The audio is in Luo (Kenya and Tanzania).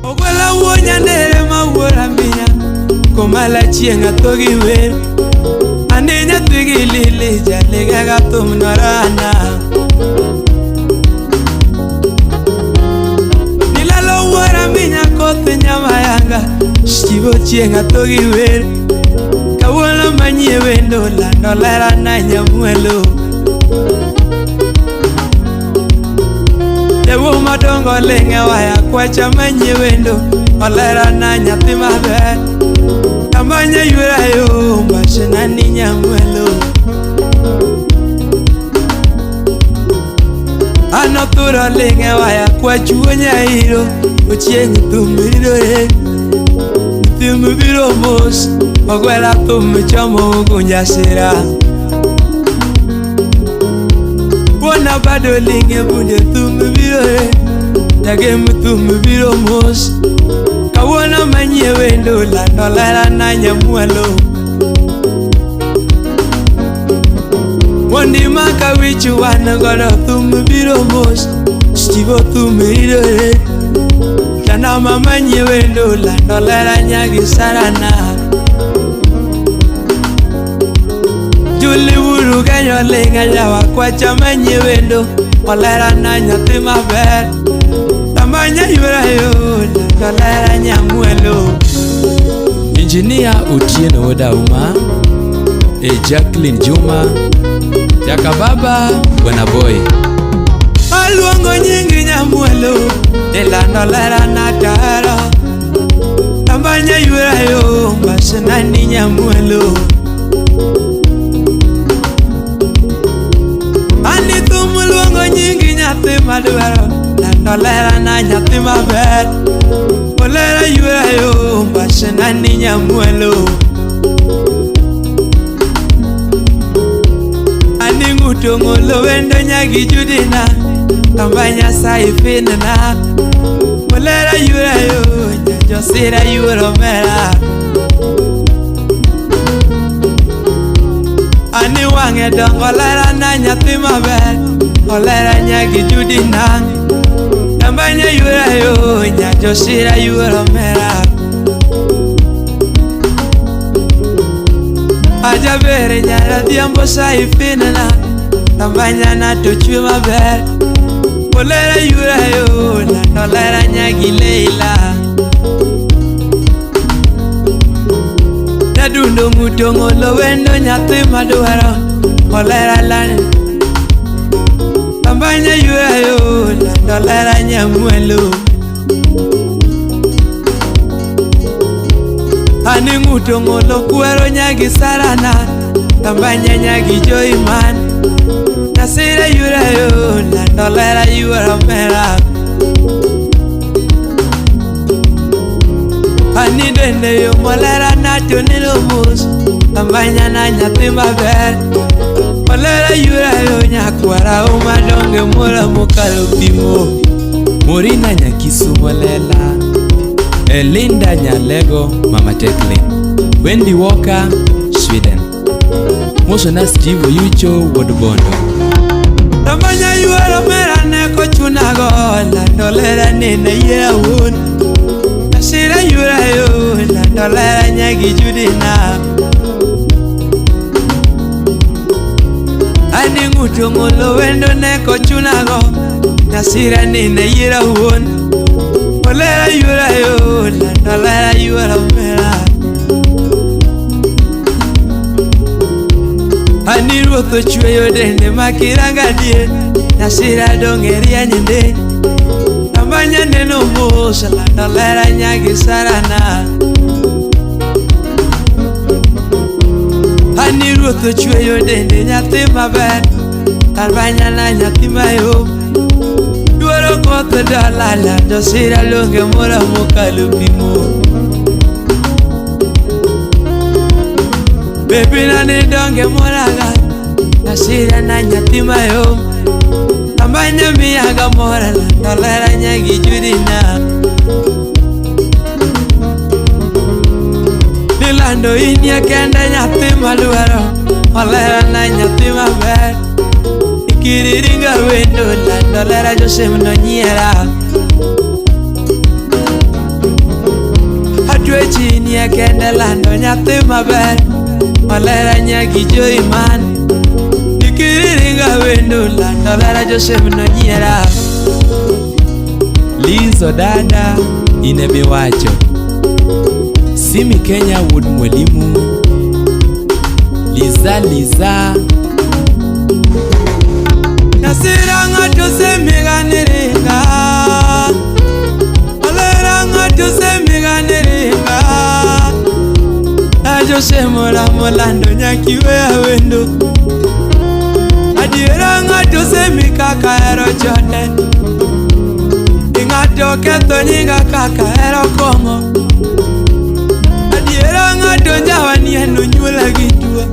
Ogwela wuo nyandere ma wuora miya Komala chieng' atho gi wer Ane nyathi gi lili jalega ga thum norana Nilalo wuora minya koth nyamayanga Chiwo chieng' atho gi wer Kawuono manyie wendo lando lera na nyamwelo Jawuo madongo ling'e waya kwacha manyie wendo Olera na nyathi maber Amanya ywera yo mbasena ni nyamwelo An othuro ling'e waya kwachuo nyairo Ochieng' thum ridore Thum biro mos Ogwela thum chomo ugunja sira Wuona bado ling'e bunde thum biro Jagem thum biro mos Kawuono manyie wendo lando lera na nyamwalo Mondi maka wich wan godo thum biro mos Stivo thum ridore Janama manyie wendo lando lera nyagi sarana Juli wuru kanyo ling'a yawa kwacha manyie wendo Olera na nyathi maber Tamanya ywera yo lando lera nyamwelo Engineer Otieno Odauma, e Jacqueline Juma, Jakababa Bwana Boy. Aluongo nyingi nyamwelo Ilando lera na taro Tambanya ywera yo mbasena ni nyamwelo Ani thum luongo nyingi nyathi madwaro Lando lera na nyathi maber Olera ywera yo mbasena ni nyamwelo Ani ng'uto ng'olo wendo nyagi judina Tamba nyasaye finna Olera ywera yo Josira ywero mera Ani wang'e dongo olera na nyathi maber Olera nyagi judina Tambanya ywera yo Nyajosira ywero mera Ajabere nyara dhiambo saifinna Tambanya na to chwe maber Olera ywera yo Lando lera nyagi Leila Nyadundo ng'uto ng'olo wendo nyathi madwaro Olera lane Tambanya ywera yo Lando lera nyamwelo Ani ng'uto ng'olo kwero nyagi sarana Tambanya nyagi joiman Nasira ywera yo Lando lera ywera mera Ani dende yo molera na to nilo mos Tambanya na nyathi maber Olera ywera yo nyakwara umadonge mora mokalo pimo Morina Nyakisumo Lela, Elinda Nyalego, Mama Teklin, Wendy Walker, Sweden. Mosona Steve Oyucho, Wuod Bondo. Tambanya ywero mera ne kochunago Lando lera nene yiera wuon Nasira ywera yo Lando lera nyagi judina Ani ng'uto ng'olo wendo ne kochunago Nasira nene yiera wuon Olera ywera yo Lando lera ywero mera Ani ruoth ochweyo dende makiranga die Nasira dong' e rieny ndi Tambanya neno mos Lando lera nyagi sarana Ani ruoth ochweyo dende nyathi maber Tambanya na nyathi mayom Duoro koth dala lando sira longe mora mokalo pimo Baby na ni donge moraga Nasira na nyathi mayom Tambanya miyaga mora lando lera nyagi judina Nilando inie kende nyathi madwaro Olera na nyathi maber Ikiriringa wendo lando lera Joseph no nyiera. Otwechi nie kende lando nyathi maber. Olera nyagi joiman. Nikiriringa wendo lando lera Joseph nonyiera. Lizo dada inebiwacho. Simi Kenya Wood Mwalimu. Liza Liza. Nasira ng'ato semiga niringa. Olera ng'ato semiga niringa. Ajose mola molando nyakiwe awendo. Adiera ng'ato semi kaka hero chode. Ng'ato ketho nyinga kaka hero kong'o. Adiera ng'ato njawa ni en onyuola gi tuo.